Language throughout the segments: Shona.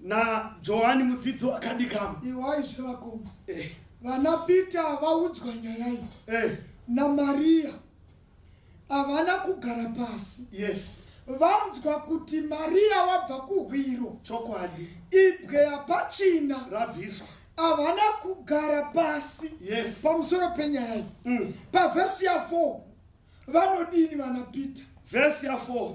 naJohani mudzidzi wakadikama. Iwai zvevakoma. Eh. Vana Peter vaudzwa nyaya iyi Eh. naMaria havana kugara pasi. Yes. Vanzwa kuti Maria wabva kuhwiro. Chokwadi. Ibwe hapachina. Rabviswa. Havana kugara pasi. Yes. Pamusoro penyaya iyi. Pavhesi ya 4 vanodini vana Peter? Vhesi ya 4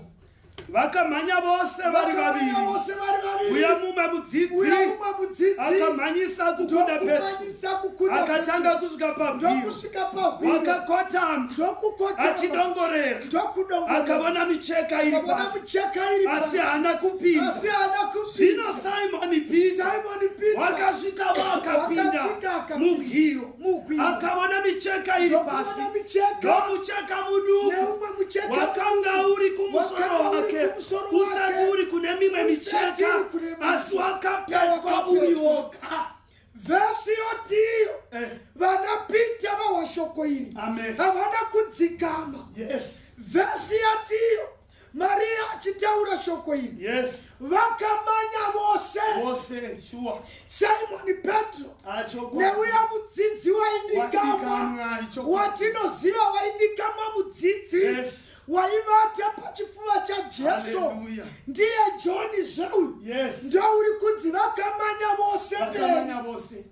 vakamhanya vose vari vaviri vose vari vaviri uya mumwe mudzidzi uya mumwe mudzidzi akamhanyisa kukunda Petro ndokumhanyisa kukunda akatanga kusvika pabwiro ndokusvika pahwiro wakakotama ndokukotama achidongorera ndokudongorera akavona micheka iri akavona pasi micheka iri asi pasi haana kupinda asi haana kupinda zvino Simoni Peter Simoni Peter wakasvikavo akapinda Wakasvika akapinda muhwiro muhwiro akavona micheka iri pasi ndokuona micheka ndomucheka muduku neumwe mucheka wakanga uri kumusoro Wakanga uri wake kumusoro usati wake. uri kune mimwe Usati micheka uri kune mimwe asi micheka. wakapetwa Wakapetwa. uri woga Vhesi yotiyo Eh. vana Peter vahwa shoko iri Amen. havana kudzikama. Yes. Vhesi yatiyo Maria achitaura shoko iri Yes. vakamanya vose Vose sure. Simoni Petro Achokwa. neuya mudzidzi waidikamwa Waidikamwa, ichokwadi. watinoziva waidikamwa mudzidzi Yes. waivata pachifuva chaJesu Hallelujah. ndiye Johni zveuyu Yes. ndouri kunzi vakamanya vose mberi Vakamanya vose.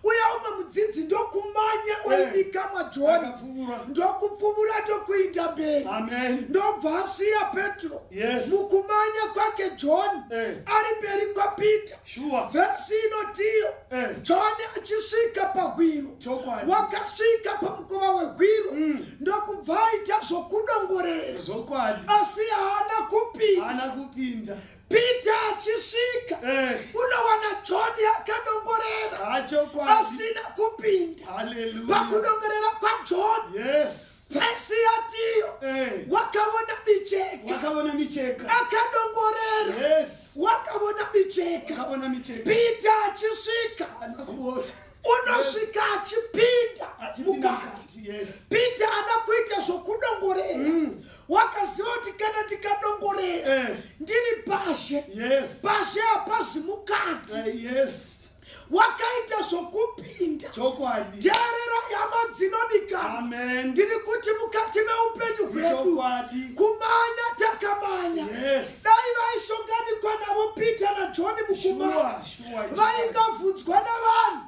uya umwe mudzidzi ndokumanya waidikamwa Johni Akapfuvura. ndokupfuvura ndokuinda mberi Amen. ndobva asiya Petro Yes. mukumanya kwake John Eh. ari mberi kwaPeter Sure. Vhesi inotiyo Eh. John achisvika pahwiro Chokwadi. wakasvika pamukova wehwiro ndokubva aita zvokudongorera Zvokwadi. asi haana kupinda Haana kupinda. Peter achisvika Eh. unowana John akadongorera Achokwadi. asina kupinda Hallelujah. pakudongorera kwaJohn Yes. vhesi yatiyo Eh. wakavona micheka Wakavona micheka. akadongorera Yes. wakavona micheka Wakavona micheka. Peter achisvika Haana kuona. unosvika achipinda Achipinda mukati mukati. Yes. Peter haana kuita zvokudongorera wakaziva kuti kana ndikadongorera Eh. ndiri pashe Yes. pashe hapazi mukati Eh, yes. wakaita zvokupinda Chokwadi. teerera hama dzinodikana Amen. ndiri kuti mukati meupenyu hwedu Chokwadi. kumanya takamanya Yes. dai vaishonganikwa navo Peter naJohn mukumanya Sure, sure. vaingabvunzwa navanhu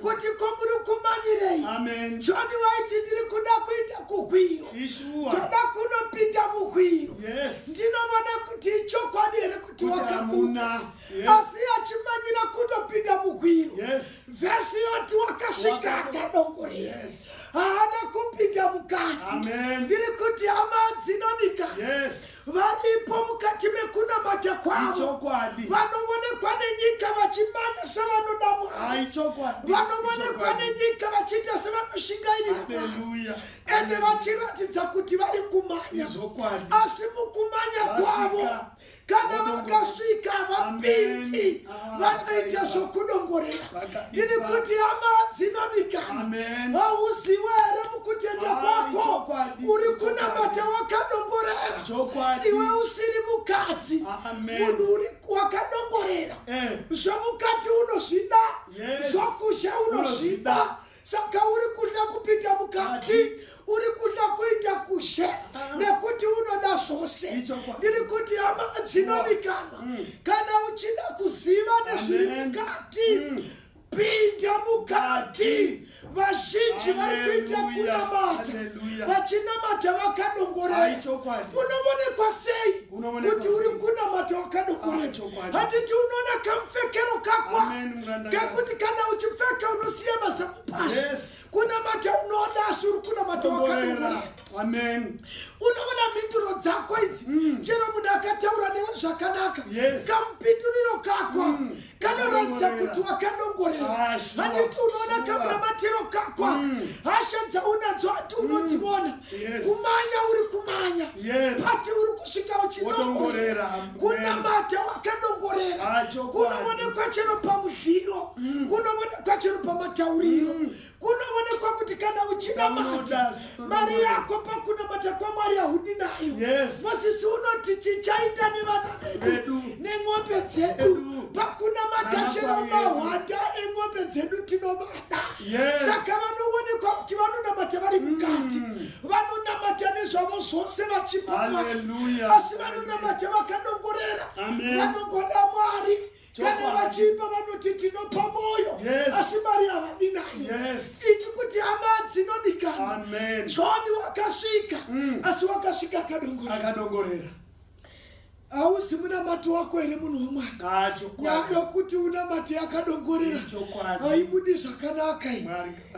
kuti ko muri kumanyirei Amen. John waiti ndiri kuda kuita kuhwiro Ishuwa. toda kunopinda muhwiro Yes. ndinovona kuti ichokwadi here kuti Kuti wakabuda hamuna. Yes. asi achimanyira kunopinda muhwiro Yes. vhesi yoti wakasvika akadongorera Yes. haana kupinda mukati Amen. ndiri kuti hama dzinodikana Yes. varipo mukati mekunamata kwavo Ichokwadi. vanoonekwa nenyika vachimanya sevanoda Mwari Aichokwadi. vanoonekwa nenyika vachiita sevanoshingairira Mwari Hallelujah. ende vachiratidza kuti vari kumanya Izvokwadi. asi mukumanya Vasvika. kwavo kana vakasvika vapindi Amen. Ah, vanoita vakaipa. zvokudongorera Vakaipa. ndiri kuti hama dzinodikana Amen. hauziwe here mukutenda Ah, kwako ichokwadi, uri ichokwadi. kunamata wakadongorera Chokwadi. iwe usiri mukati Amen. munhu uri wakadongorera Eh. zvomukati unozvida Yes. zvokuzha unozvida Unozvida. saka uri kuda kupinda mukati uri kuda kuita kushe nekuti unoda zvose Ichokwadi. ndiri kuti hama dzinodikana kana uchida kuziva nezviri Amen. mukati pinda mukati vazhinji vari kuita Hallelujah. kunamata Hallelujah. vachinamata vakadongorera Aichokwadi. unoonekwa sei Unoonekwa kuti uri sei? kunamata wakadongorera Aichokwadi. handiti unoona kamupfekero kako Amen, murandakadzi. kekuti kana uchipfeka unosiya mazamu pasi Yes. kunamata unoda asi uri kunamata wakadongorera Dongorera. Amen. unoona mhinduro dzako idzi chero munhu akataura newe zvakanaka Yes. kamupinduriro kako ako kanoratidza Wakadongorera. kuti wakadongorera Ah, sure, handiti unoona sure. kamunamatiro kako ako hasha dzaunadzo hati unodziona Yes. kumanya uri kumanya Yes. pati uri kusvika uchidongorera Wodongorera. Amen. kunamata wakadongorera Ah, chokwadi. kunoonekwa chero pamudhiro kunoonekwa chero pamatauriro kunoonekwa kuti kana uchinamata Unoda, mari yako pakunamata kwaMwari haudi nayo Yes. Mozisi unoti tichaita nevana vedu Vedu. nen'ombe dzedu Vedu. pakunamata mombe dzedu tinovada. Saka vanoonekwa kuti vanonamata vari mukati. Vanonamata nezvavo zvose vachipa Mwari. Asi vanonamata vakadongorera. Vanongoda Mwari. Kana vachipa vanoti tinopa moyo. Asi mari havadi nayo. Iti kuti hama dzinodikana. John wakasvika. Asi wakasvika akadongorera. Hauzi munamato wako here munhu waMwari? Nyaya yokuti unamate yakadongorera haibudi zvakanaka iyi.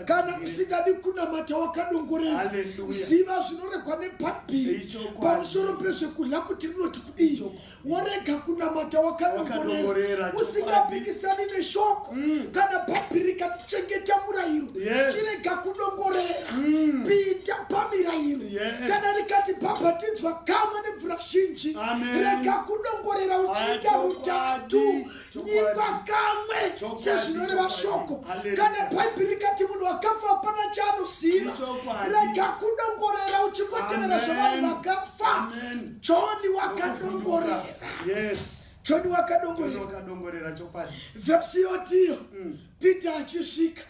Kana usingadi kunamata wakadongorera, ziva zvinoregwa neBhaibheri pamusoro pezvekudya kuti rinoti kudii, worega kunamata wakadongorera usingapikisani neshoko. Kana Bhaibheri rikati chengeta murayiro, chirega kudongorera, pinda pamirayiro. Kana rikati bhabhatidzwa kamwe nemvura zhinji, rega kudongorera uchiita rutatu, nyikwa kamwe sezvinoreva shoko. Kana Bhaibheri rikati munhu wakafa hapana chaanoziva, rega kudongorera uchingotevera zvavanhu vakafa. John wakadongorera. John wakadongorera. Vhesi yotiyo Peter achisvika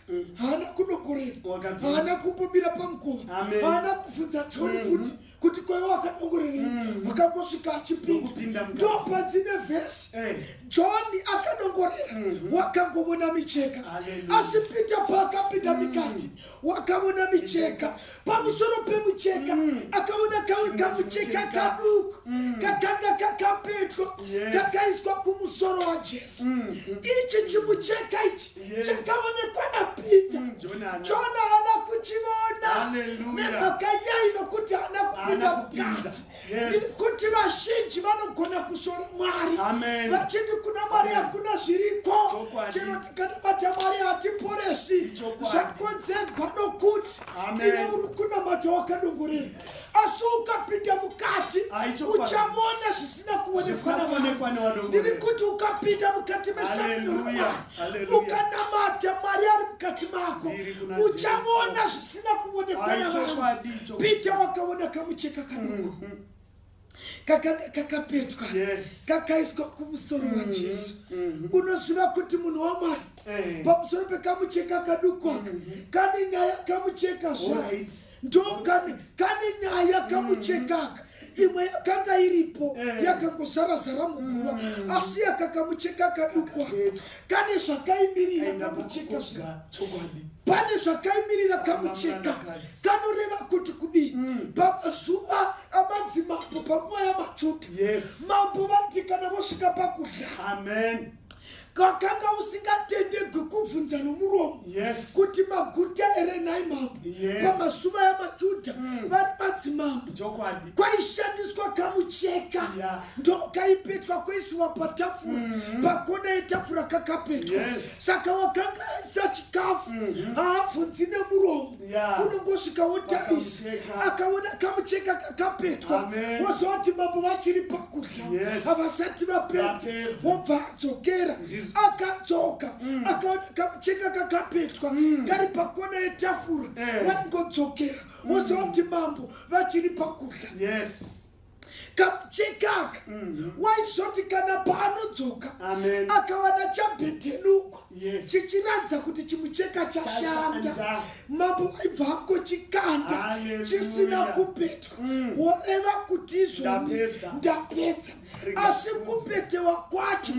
haana kudongorera, haana kumbomira pamukova, haana kubvunza John futi kuti kwaiva wakadongorerei. Wakangosvika achipinda. Ndopadzine vhesi. John akadongorera, wakangovona micheka. Asi Peter paakapinda mikati wakavona micheka. Pamusoro pemucheka akaona kamwe kamucheka kaduku kakanga kakapetwa, kakaiswa kumusoro waJesu. Ichi chimucheka ichi chakaonekwa naPita. John haana kuchivona. Nemhaka yei? Nokuti haana kupinda mukati. Kuti vazhinji vanogona kusvora Mwari vachiti kuna Mwari hakuna zviriko, chero tikanamata Mwari hatiporesi. Zvakonzegwa nokuti iwe uri kunamata wakadongorera, asi ukapinda mukati uchavona zvisina kuonekwa navanhu. Ndiri kuti ukapinda mukati mesangano raMwari, ukanamata Mwari ari mukati mako, uchavona zvisina kuonekwa navanhu. Peter wakaona kamucheka kaduku kakanga kakapetwa, kakaiswa kumusoro waJesu. Unoziva kuti munhu waMwari, pamusoro pekamucheka kaduku aka kane nyaya. Kamucheka zva ndo kane nyaya kamucheka aka. Imwe yakanga iripo yakangozara-zara muguva, asi aka kamucheka kaduku aka kane zvakaimirira. Kamucheka zva pane zvakaimirira. Kamucheka kanoreva kuti kudii? Pamazuva amadzimambo, panguva yamaJudha, mambo vati kana vosvika pakudya, kakanga usingatendegwi kubvunza nomuromo kuti maguta here nhai mambo. Pamazuva yamaJudha vari madzimambo, kwaishandiswa kamucheka, ndo kaipetwa koisiwa patafura, pakona yetafura kakapetwa. Saka wakanga aisa chikafu haabvunzi nemuromo, unongosvika wotarisa, akaona kamucheka kakapetwa, wozoti mambo vachiri pakudya, havasati vapedza, wobva adzokera. Akadzoka akaona kamucheka kakapetwa kari pakona yetafura, waingodzokera wozoti mambo vachiri pakudya. Kamucheka aka waizoti kana paanodzoka akawana chabhedhenukwa chichiratidza kuti chimucheka chashanda, mambo waibva angochikanda chisina kupetwa, woreva kuti izvoni ndapedza. Asi kupetewa kwacho,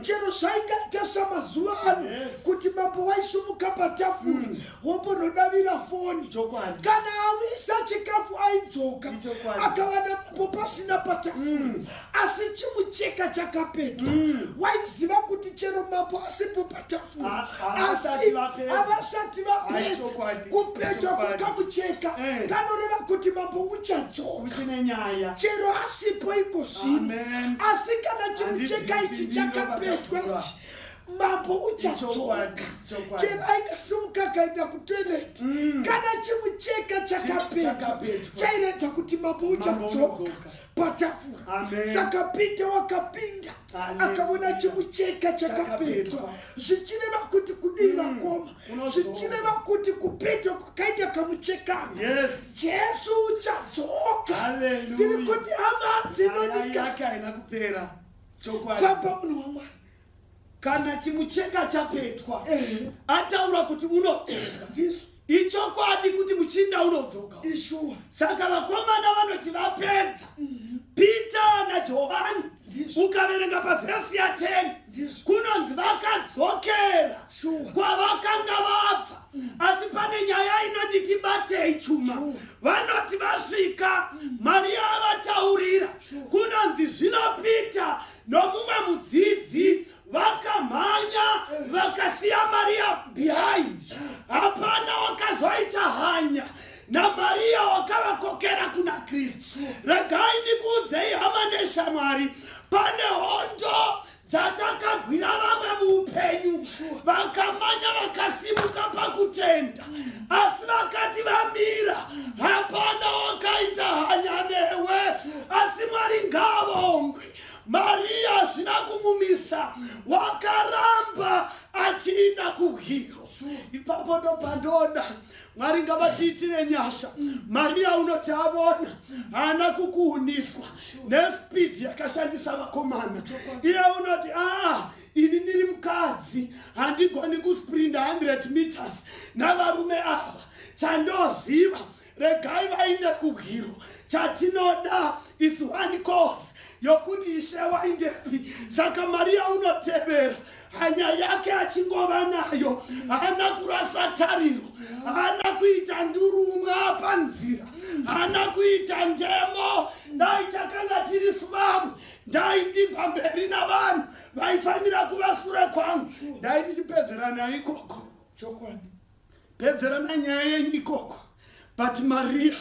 chero zvaingaita samazuva ano kuti mambo waisumuka patafura wombonodavira foni, kana awisa chikafu aidzoka akawana mambo pasina patafura asi chimucheka chakapetwa, waiziva kuti chero mambo asipo patafura, asi havasati vapedza. Kupetwa kwekamucheka kanoreva kuti mambo uchadzoka chero asipo iko zvino, asi kana chimucheka ichi chakapetwa ichi, mambo uchadzoka. Chero aikasimuka akaenda kutoilet, kana chimucheka chakapetwa chairedza kuti mambo uchadzoka patafura. Saka Peter wakapinda akaona chimucheka chakapetwa, zvichireva kuti kudii vakoma? Zvichireva kuti kupetwa kwakaita kamuchekaka, Jesu uchadzoka. Ndiri kuti hama dzinodika, famba munhu waMwari. Kana chimucheka chapetwa, ataura kuti unodzoka. Ichokwadi kuti muchinda unodzoka. Ishuwa. Saka vakomana vanoti vapedza, Peter naJohani, ukaverenga pavhesi ya10, kunonzi vakadzokera kwavakanga vabva. Asi pane nyaya inoti tibatei chuma. Vanoti vasvika, Mariya avataurira, kunonzi zvino Peter nomumwe mudzidzi vakamhanya, vakasiya Mariya behind. Hapana wakazoita hanya naMariya wakavakokera kuna Kristu. Regai ndikuudzei, hama neshamwari, pane hondo dzatakagwira vamwe muupenyu, vakamanya, vakasimuka pakutenda, asi vakati vamira, hapana wakaita hanya newe. Asi Mwari ngaavongwe, Mariya hazvina kumumisa, wakaramba achiinda kubwiro. Ipapo ndopandoda Mwari ngavatiitire nyasha. Mariya unoti avona, haana kukuuniswa nespeed yakashandisa vakomana. Iye unoti, aa, ini ndiri mukadzi, handigoni kusprinda 100 meters navarume ava. Chandoziva, regai vainde kubwiro. Chatinoda is one cause, yokuti Ishe waindepi. Saka Mariya unotevera, hanya yake achingova nayo, haana kurasa tariro, haana kuita ndurumwa panzira, haana kuita ndemo. Dai takanga tiri vamwe, ndai ndibva mberi navanhu vaifanira kuva sure kwangu, ndai tichipedzerana ikoko. Pedzerana nyaya yenyu ikoko. But Maria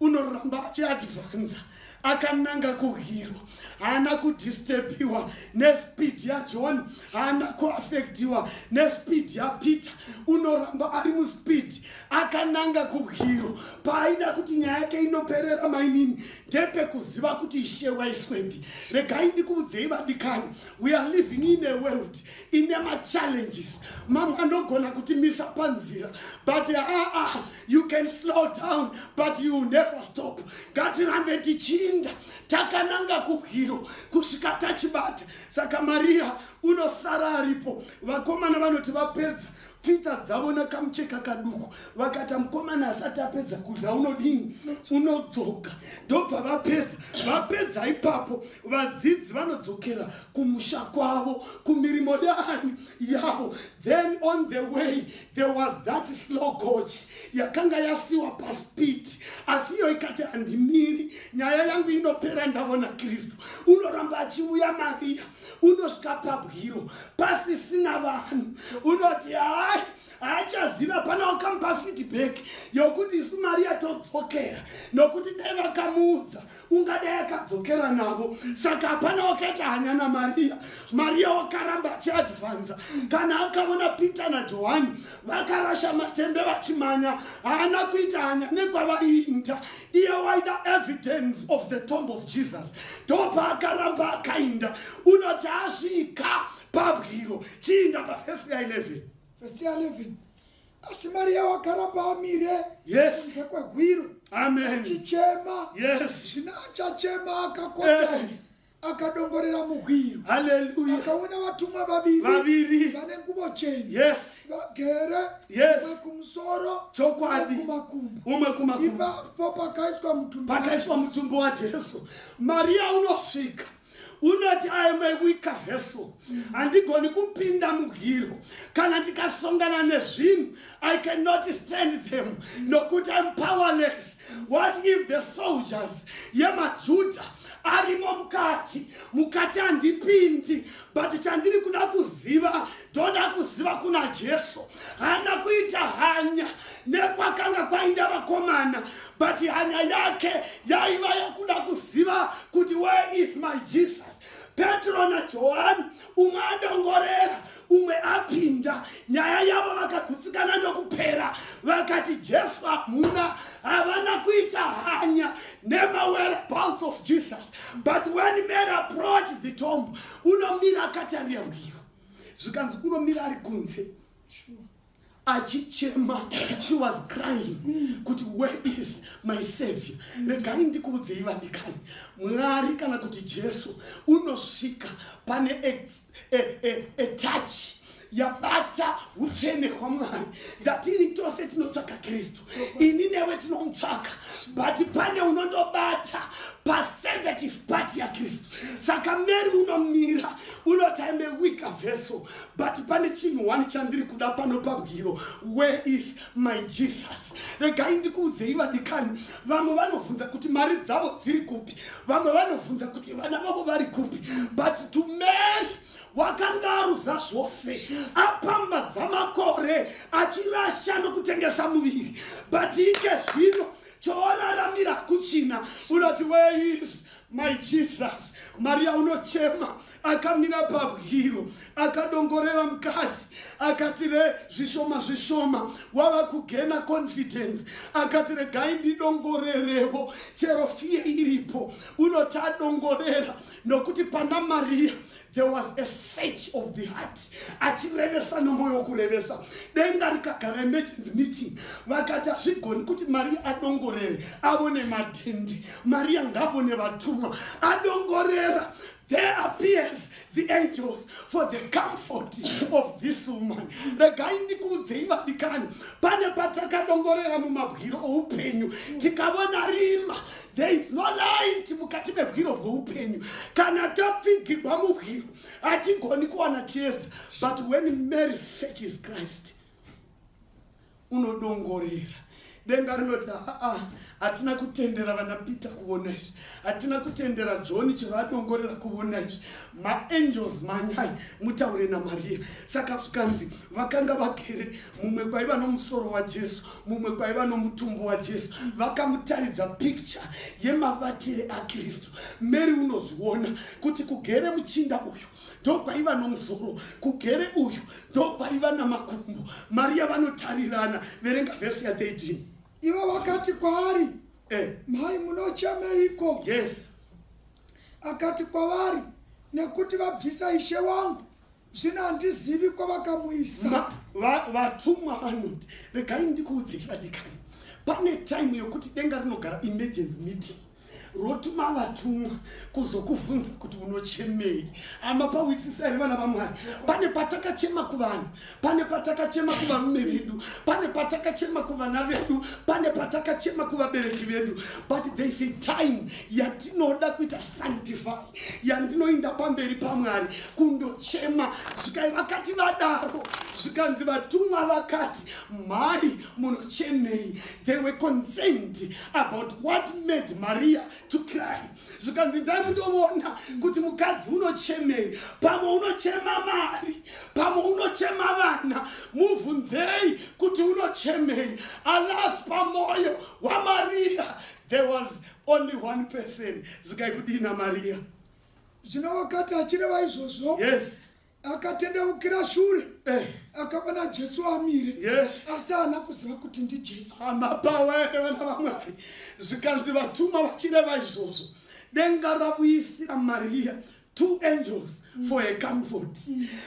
unoramba achiadvanza akananga kuhiro. Haana kudisturbiwa nespeed yaJohn, haana kuaffectiwa nespeed yaPeter. Unoramba ari muspeed akananga kuhiro. Paaida kuti nyaya yake inoperera, mainini, ndepekuziva kuti Ishe waiswepi. Regai ndikuudzei, vadikani, we are living in a world ine machallenges mamwe anogona kutimisa panzira, but aa, you can slow down but you never stop. Ngatirambe tichiinda takananga kubwiro kusvika tachibata. Saka Mariya unosara aripo. Vakomana vanoti vapedza kuita dzavo nakamucheka kaduku, vakati mukomana asati apedza kudya unodini? Unodzoka. Ndobva vapedza. Vapedza ipapo, vadzidzi vanodzokera kumusha kwavo, kumirimo yaani yavo. Then on the way there was that slow coach yakanga yasiwa paspeed, asi iyo ikati, "Handimiri, nyaya yangu inopera ndavona Kristu." Unoramba achiuya Mariya, unosvika pabwiro pasisina vanhu. Unoti hai, haachaziva. Pana wakamupa feedback yokuti isu Mariya todzokera, nokuti dai vakamuudza ungadai akadzokera navo. Saka hapana wakaita hanya naMariya. Mariya wakaramba achiadvanza. Kana akaona Peter naJohani vakarasha matembe vachimanya, haana kuita hanya nekwavaiinda. Iye waida evidence of the tomb of Jesus. Ndopaakaramba akainda. Unoti asvika pabwiro, chiinda pavhesi ya11. Vhesi ya11: Asi Mariya wakaramba amire kunze kwegwiro, achichema. Zvino achachema, akakotama, akadongorera mugwiro, akaona vatumwa vaviri vaviri vane nguvo chena vagere, umwe kumusoro, umwe kumakumbo, umwe kumakumbo, ipapo pakaiswa mutumbi pakaiswa waJesu. Mutumbi waJesu. Mariya unosvika, unoti, "I am a weaker vessel, handigoni kupinda mugiro. Kana ndikasongana nezvinhu, I cannot stand them nokuti I'm powerless. What if the soldiers yemaJudha arimo mukati? Mukati handipindi, but chandiri kuda kuziva, ndoda kuziva kuna Jesu." Haana kuita hanya nekwakanga kwainda vakomana, but hanya yake yaiva yakuda kuziva kuti, "Where is my Jesus?" Petro naJohani, umwe adongorera, umwe apinda, nyaya yavo vakagutsikana ndokupera. Vakati Jesu hamuna. Havana kuita hanya nemawhereabouts of Jesus. But when Mary approached the tomb, unomira akatarira bwiro. Zvikanzi unomira ari kunze. Achichema, she was crying kuti, "Where is my Savior?" Regai ndikuudzei vadikani, Mwari kana kuti Jesu unosvika pane a touch yabata utsvene hwaMwari. Ndatini tose tinotsvaka Kristu, ini newe tinomutsvaka, but pane unondobata pasensitive part yaKristu. Saka Mary unomira, unoti, "I'm a weaker vessel, but pane chinhu one chandiri kuda pano pabwiro. Where is my Jesus?" Regai ndikuudzei vadikani, vamwe vanobvunza kuti mari dzavo dziri kupi, vamwe vanobvunza kuti vana vavo vari kupi, but to Mary wakanga aruza zvose, apambadza makore achirasha nokutengesa muviri, but ike zvino chooraramira kuchina, unoti, "Where is my Jesus?" Maria unochema akamira pabwiro, akadongorera mukati, akati re zvishoma zvishoma wava kugaina confidence, akati, "Regai ndidongorerevo chero fear iripo." Unoti adongorera, nokuti pana Maria there was a search of the heart, achirevesa nomwoyo wokurevesa. Denga rikagara emergency meeting, vakati hazvigoni kuti Maria adongorere avone madhendi. Maria ngaavone vatumwa. Adongorera, there appears the angels for the comfort of this woman. Regai ndikuudzei vadikani, pane patakadongorera mumabwiro oupenyu tikavona rima. There is no light mukati mebwiro bweupenyu. Kana tapfigigwa mubwiro, hatigoni kuwana chiedza. But when Mary searches Christ, unodongorera, denga rinoti, "Aa, hatina kutendera vana Peter kuona izvi, hatina kutendera John chero adongorera kuona izvi. Maangels, manyai mutaure naMaria." Saka zvikanzi vakanga vagere, mumwe kwaiva nomusoro waJesu, mumwe kwaiva nomutumbu waJesu. Vakamutaridza picture yemavatire aKristu. Mary unozviona kuti kugere muchinda uyu ndokwaiva nomusoro, kugere uyu ndokwaiva namakumbo. Mariya vanotarirana. Verenga vhesi ya13. Ivo vakati kwaari, "Mhai, munochemeiko?" Akati kwavari, "Nekuti vabvisa Ishe wangu, zvino handizivi kwavakamuisa." Vatumwa vanoti, regai ndikuudzei vadikani, pane time yokuti denga rinogara emergency meeting, rotuma vatumwa kuzokubvunza kuti unochemei. Amapawisisa here, vana vaMwari? Pane patakachema kuvanhu, pane patakachema kuvarume vedu, pane patakachema kuvana vedu, pane patakachema kuvabereki vedu, but there is a time yatinoda kuita sanctify, yandinoinda pamberi paMwari kundochema. Zvikai vakati vadaro, zvikanzi vatumwa vakati, "Mhai, munochemei?" They were concerned about what made Maria to cry. Zvikanzi, "Ndandoona kuti mukadzi unochemei. Pamwe unochema mari, pamwe unochema vana. Mubvunzei kuti unochemei." Alas, pamwoyo waMaria there was only one person. Zvikai kudii naMaria? Zvino wakati achireva izvozvo, akatendeukira shure, akaona Jesu amire, asi haana kuziva kuti ndiJesu. Amapawa here, vana vaMwari? Zvikanzi vatumwa vachireva izvozvo, denga ravuyisira Mariya two angels for a comfort,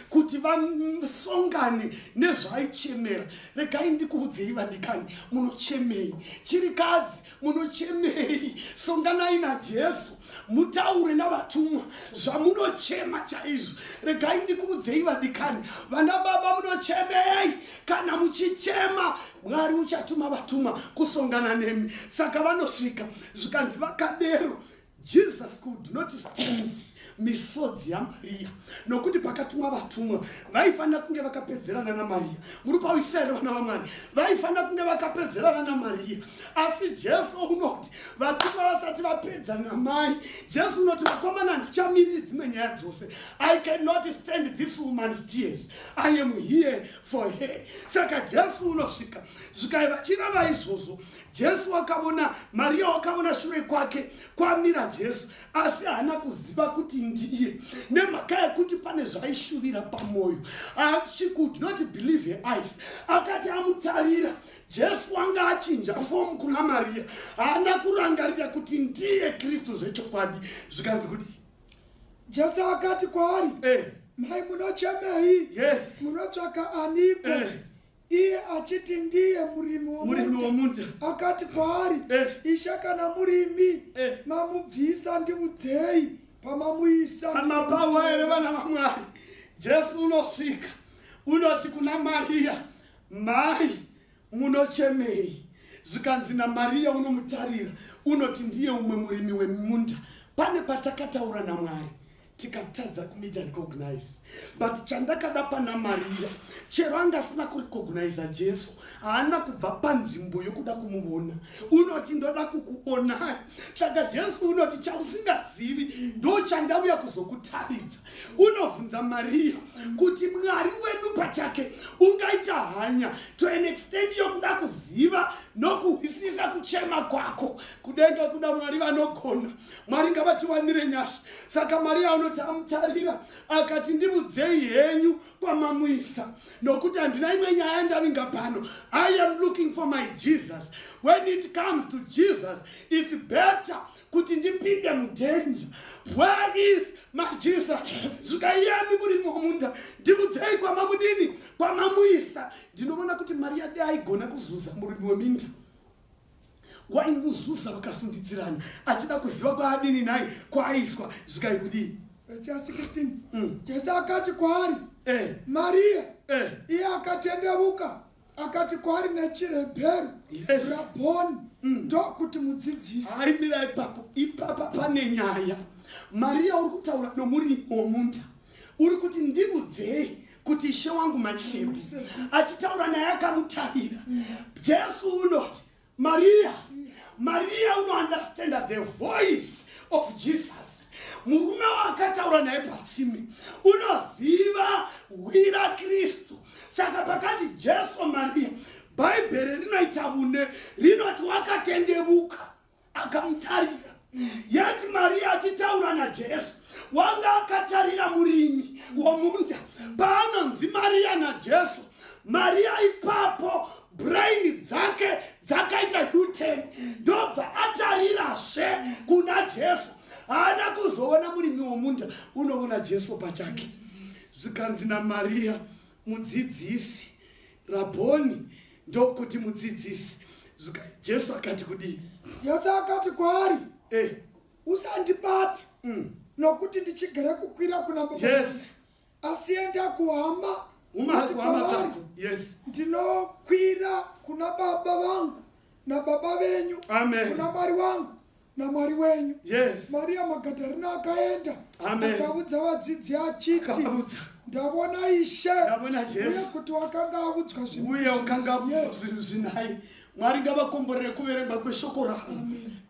kuti vasongane nezvaaichemera. Regai ndikuudzei vadikani, munochemei? Chirikadzi, munochemei? Songanai naJesu, mutaure navatumwa zvamunochema chaizvo. Regai ndikuudzei vadikani, vana baba, munochemei? Kana muchichema, Mwari uchatuma vatumwa kusongana nemi. Saka vanosvika, zvikanzi vakadero, Jesus could not stand misodzi yaMariya, nokuti pakatumwa vatumwa vaifanira kunge vakapedzerana naMariya. Muri pawisisa here, vana vaMwari? Vaifanira kunge vakapedzerana naMariya, asi Jesu unoti vatumwa vasati vapedza namai, Jesu unoti, "Vakomana, handichamiriri dzimwe nyaya dzose. I cannot stand this woman's tears. I am here for her." Saka Jesu unosvika, zvikai vachirava izvozvo, Jesu wakavona Mariya, wakavona shure kwake kwamira Jesu, asi haana kuziva kuti ndiye, nemhaka yekuti pane zvaishuvira pamwoyo. She could not believe her eyes. Akati amutarira, Jesu wanga achinja form kuna Mariya. Haana kurangarira kuti ndiye Kristu zvechokwadi. Zvikanzi kudii? Jesu akati kwaari, "Mai, munochemei? Munotsvaka aniko?" Iye Achiti ndiye murimi murimi womunda. Akati kwaari, Ishe, kana murimi mamubvisa, ndiudzei pamamuisa. Pamapawa here, vana vaMwari? Jesu unosvika, unoti kuna Mariya, "Mai, munochemei?" Zvikanzi naMariya, unomutarira, unoti ndiye umwe murimi wemunda. Pane patakataura naMwari tikatadza kumuita recognize, but chandakada pana Mariya, chero anga asina kurecogniza Jesu, haana kubva panzvimbo yokuda kumuona. Unoti, "Ndoda kukuonai." Saka Jesu unoti, "Chausingazivi ndo chandauya kuzokutaridza." Unovhunza Mariya kuti Mwari wedu pachake ungaita hanya to an extent yokuda kuziva nokuhwisisa kuchema kwako. Kudenga kuda Mwari vanogona. Mwari ngavatiwanire nyasha. Saka Mariya unoti amutarira, akati, "Ndiudzei henyu kwamamuisa, nokuti handina imwe nyaya yandavinga pano. I am looking for my Jesus. When it comes to Jesus, it's better kuti ndipinde mudanger. Where is my Jesus?" Zvikaiyami muri mumunda, ndiudzei kwamamudini, kwamamuisa. Ndinoona kuti Mariya de aigona kuzuza murimi weminda, waimuzuza, vakasundidzirana, achida kuziva kwaadini nai, kwaaiswa. Zvikai kudii? Vhesi ya16. Jesu akati kwaari, "Mariya." Iye akatendeuka, akati kwaari nechiHebheru, "Rabhoni," ndokuti mudzidzisi. Aimira ipapo. Ipapa pane nyaya. Mariya uri kutaura nomurimi womunda, uri kuti, "Ndiudzei kuti Ishe wangu maisepi." Achitaura naye akamutarira, Jesu unoti, "Mariya." Mariya unounderstanda the voice of Jesus. Murume waakataura naye patsime unoziva hwira Kristu. Saka pakati Jesu, "Mariya," Bhaibheri rinoita vune rinoti wakatendevuka akamutarira. Yeti Mariya achitaura naJesu wanga akatarira murimi womunda. Paanonzi Mariya naJesu, Mariya ipapo brain dzake dzakaita U-turn, ndobva atarirazve kuna Jesu. Haana kuzoona murimi womunda, unoona Jesu pachake. Zvikanzi naMariya, "Mudzidzisi." Rabhoni ndokuti mudzidzisi. Jesu akati kudii? Jesu akati kwaari, "Usandibata, nokuti ndichigere kukwira kuna Baba. Asi enda kuhama, Uma uti kuhama kwavari, dzako, yes. Ndinokwira kuna Baba vangu naBaba venyu, Amen. kuna Mwari wangu naMwari wenyu." Mariya Magadharina akaenda, akaudza vadzidzi achiti, Akaudza. "Ndavona Ishe," Ndavona Jesu. uye kuti wakanga audzwa zvinhu Uye ukanga izvi. zvinhu zvinai. Mwari ngavakomborere kuverengwa kweshoko ravo.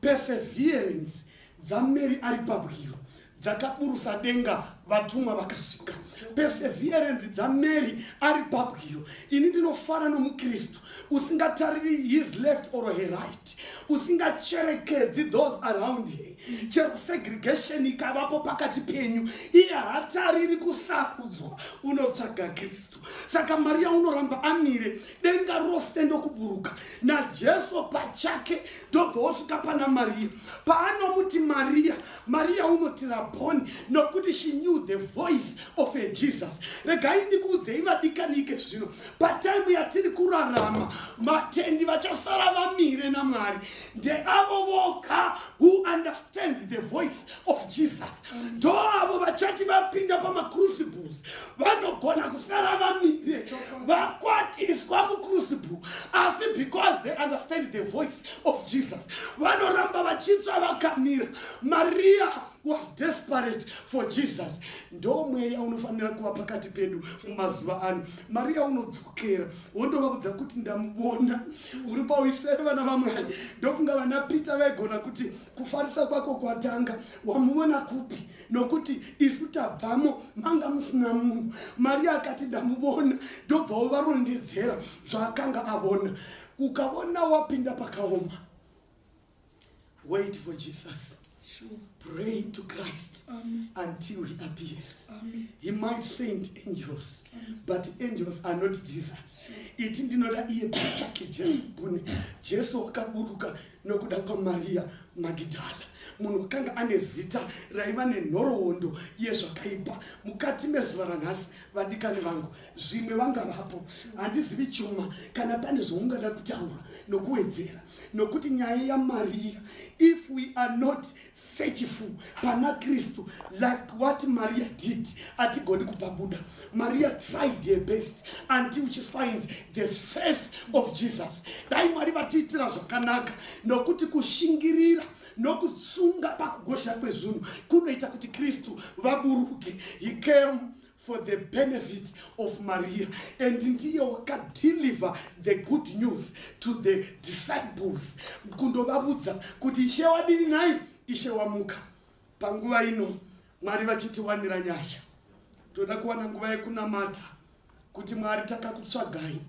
Perseverance dzaMary ari pabwiro dzakaburusa denga, vatumwa vakasvika. Perseverance dzaMary ari pabwiro. Ini ndinofara nomuKristu usingatariri his left or her right, usingacherekedzi those around her. Chero segregation ikavapo pakati penyu, iye haatariri kusarudzwa, unotsvaga Kristu. Saka Mariya unoramba amire, denga rose ndokuburuka naJesu pachake, ndobva wosvika pana Mariya. Paanomuti Mariya, Mariya unoti, "Rabhoni," nokuti she knew the voice of a Jesus. Regai ndikuudzei, vadikanike, zvino patime yatiri kurarama, vatendi vachasara vamire naMwari ndeavo voga who understand the voice of Jesus. Ndo avo vachati vapinda pamacrucibles vanogona kusara vamire, vakwatiswa mucrucible, asi because they understand the voice of Jesus, vanoramba vachitsva vakamira. Maria was desperate for Jesus. Ndo mweya unofanira kuva pakati pedu mumazuva ano. Mariya unodzokera, wondovaudza kuti, "Ndamuona." Uri pauisere, vana vaMwari. Ndofunga vana Peter vaigona kuti, "Kufarisa kwako kwatanga. Wamuona kupi? Nokuti isu tabvamo manga musina munhu." Mariya akati, "Ndamuvona." Ndobvawo varondedzera zvaakanga avona. Ukavona wapinda pakaoma, wait for Jesus. Pray to Christ Amen. until he appears. Amen. He might send angels, but angels are not Jesus. Iti ndinoda iye pachake Jesu mbune. Jesu wakaburuka nokuda kwaMaria Magidala, munhu wakanga ane zita raiva nenhoroondo yezvakaipa. Mukati mezuva ranhasi, vadikani vangu, zvimwe vangavapo, handizivi chuma kana pane zvaungada kutaura nokuwedzera, nokuti nyaya yaMaria, if we are not searchful pana Kristu like what Maria did, hatigoni kupabuda. Maria tried her best until she finds the face of Jesus. Dai Mwari vatiitira zvakanaka, nokuti kushingirira nokutsunga pakugosha kwezvinhu kunoita kuti Kristu vaburuke. He came for the benefit of Maria, and ndiye wakadeliver the good news to the disciples, kundovavudza kuti Ishe wadini nhai, Ishe wamuka. Panguva ino Mwari vachitiwanira nyasha, toda kuwana nguva yekunamata kuti Mwari, takakutsvagai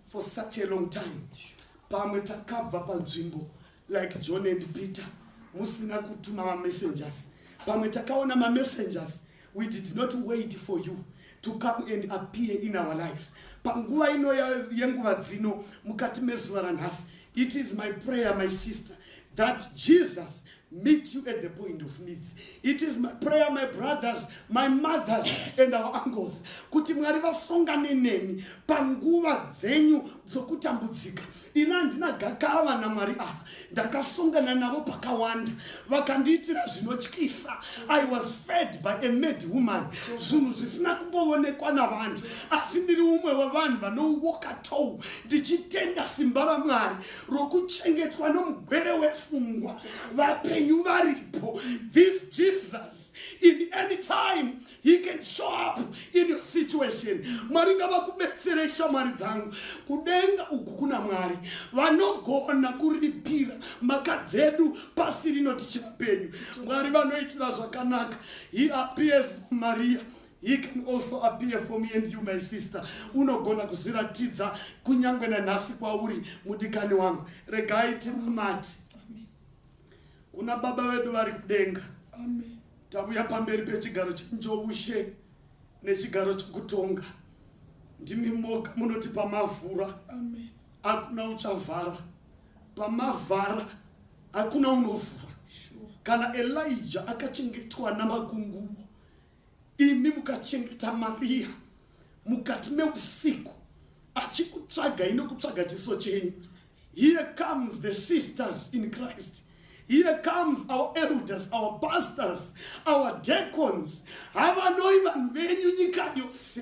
for such a long time. Pamwe takabva panzvimbo like John and Peter, musina kutuma mamessengers. Pamwe takaona mamessengers, we did not wait for you to come and appear in our lives. Panguva ino yenguva dzino, mukati mezuva ranhasi, it is my prayer, my sister, that Jesus meet you at the point of needs. It is my prayer, my brothers, my mothers and our uncles, kuti Mwari vasongane nemi panguva dzenyu dzokutambudzika. Ini handina gakava naMwari ava, ndakasongana navo pakawanda, vakandiitira zvinotyisa. I was fed by a mad woman, zvinhu zvisina kumboonekwa navanhu, asi ndiri umwe wevanhu vanowalka tall ndichitenda simba raMwari rokuchengetwa nomugwere wefungwa. Vapenyu varipo. This Jesus, in any time he can show up in your situation. Mwari ngavakubetserei, shamwari dzangu. Kudenga uku kuna Mwari vanogona kuripira mhaka dzedu pasi rino tichivapenyu. Mwari vanoitira zvakanaka. He appears for Maria, he can also appear for me and you, my sister. Unogona kuzviratidza kunyange nanhasi kwauri, mudikani wangu. Regai tinamate kuna Baba vedu vari kudenga. Amen. Tavuya pamberi pechigaro chenyu choushe nechigaro chokutonga. Ndimi moga munoti pamavhura Amen. hakuna uchavhara, pamavhara hakuna unovhura. Kana Elijah akachengetwa namakunguo, imi mukachengeta Mariya mukati meusiku achikutsvagai nokutsvaga chiso chenyu. Here comes the sisters in Christ. Here comes our elders, our pastors, our deacons. Havanoi vanhu venyu, nyika yose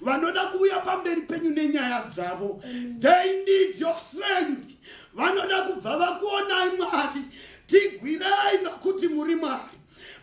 vanoda kuuya pamberi penyu nenyaya dzavo. They need your strength. Vanoda kubva vakuonai. Mwari, tigwirei, nokuti muri Mwari.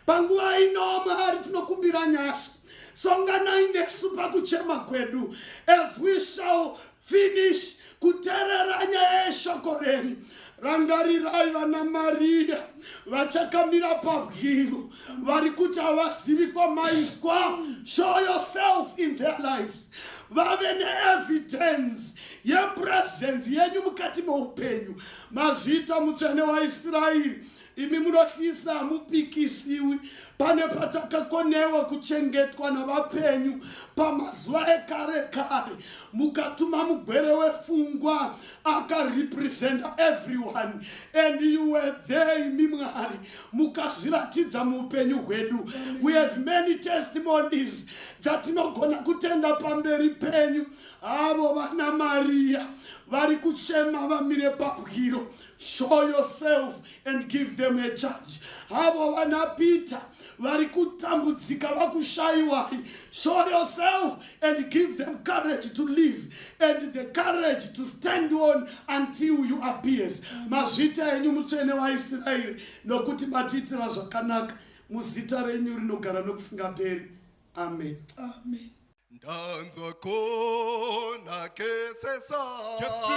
Panguva ino, Mwari, tinokumbira nyasha. Songanai nesu pakuchema kwedu as we shall finish kuteerera nyaya yeshoko renyu. Rangarirai vana Mariya vachakamira pabwiro, vari kuti havazivi kwamaiswa. Show yourself in their lives, vave neevidence yepresence yenyu mukati meupenyu. Mazviita, Mutsvene waIsraeri. Imi munotyisa, hamupikisiwi. Pane patakakonewa kuchengetwa navapenyu pamazuva ekare kare, mukatuma mugwere wefungwa akarepresenta everyone, and you were there. Imi Mwari mukazviratidza muupenyu hwedu. We have many testimonies dzatinogona kutenda pamberi penyu. Avo vana Mariya vari kuchema vamire pabwiro, show yourself and give them a charge. Avo vana Peter vari kutambudzika vakushayiwai, show yourself and give them courage to live and the courage to stand on until you appears. Mazvita enyu, Mutsvene waIsraeri, nokuti matiitira zvakanaka. Muzita renyu rinogara nokusingaperi, amen. Amen. Ndanzwa khona kesesa. Jesu,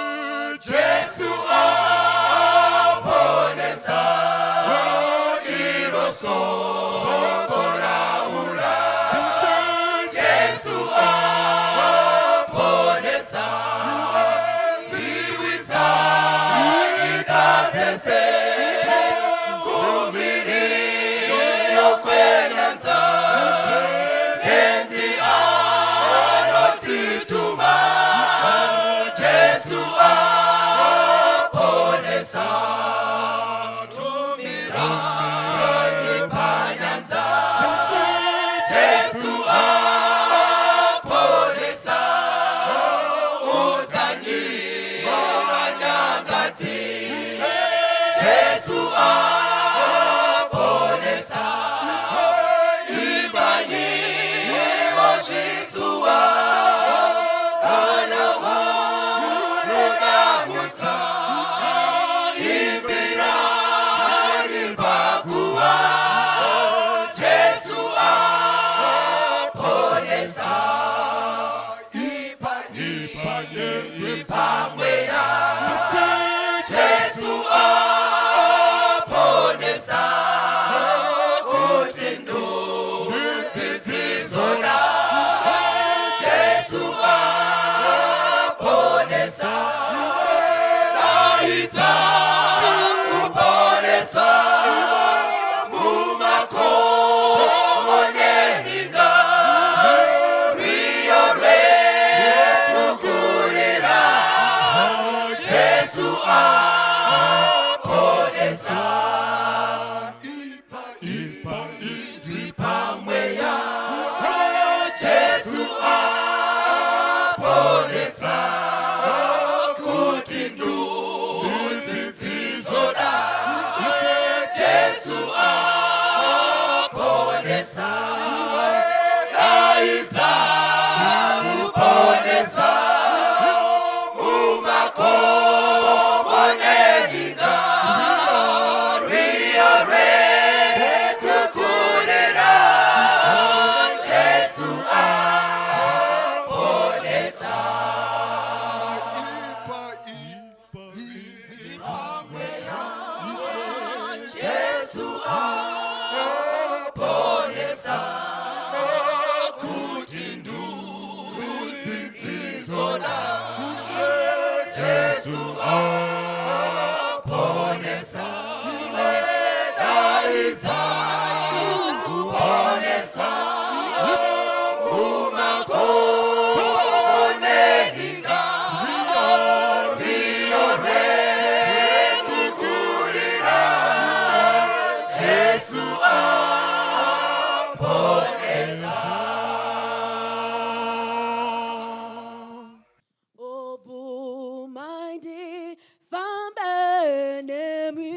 Jesu aponesa, iro soko raura. Jesu aponesa, ziwisa nyika dzese, kumhiri kwenyanza. Tenzi anotituma. Jesu aponesa, daidza kuponesa mumakomo neninga, rwiyo rwekukurira. Jesu aponesa, ipa izwi pamweya. Jesu aponesa, kuti ndudzi dzizoda. Jesu aponesa, daidza kuponesa mumakomo neninga, rwiyo rwekukurira. Jesu aponesa, Ipa izwi. Jesu aponesa, kuti ndudzi dzizoda. Jesu aponesa, daidza kuponesa mumakomo neninga, rwiyo rwekukurira. Jesu aponesa. Bvumai ndifambe nemi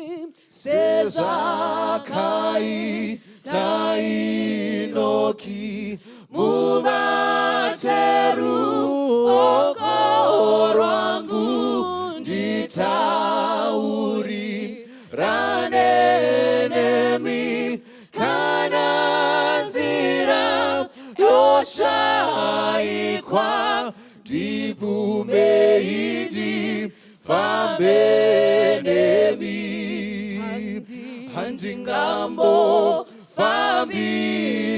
sezvakaita Enoki, mubate ruoko rwangu, nditaurirane nemi. Kana nzira yoshaikwa, ndibvumei ndifambe nemi. Handingambofambi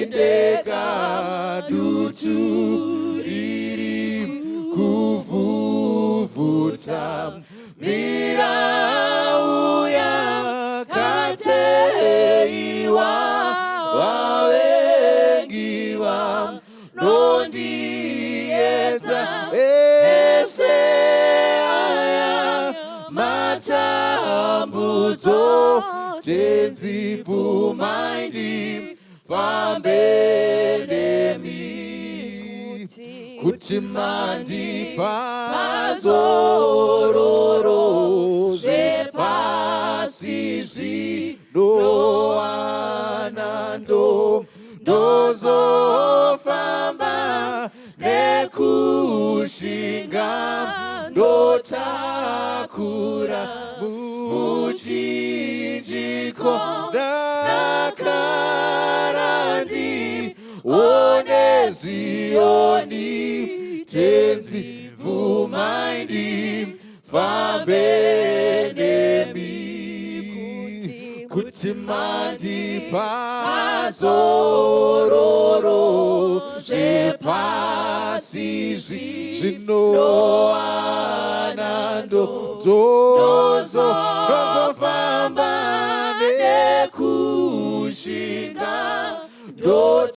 ndega, dutu riri kuvhuvhuta, mirau yakateiwa, vavengi vanondiedza. Ese aya matambudzo, Tenzi, bvumai ndifambe nemi, kuti mandipa zororo, zvepasi zvinowana, ndozofamba nekushinga, ndotakura muchinjiko, ndakara ndione Zioni. Tenzi, bvumai ndifambe nemi, kuti mandipa zororo, zvepasi zvinowana, ndozofamba nekushinga.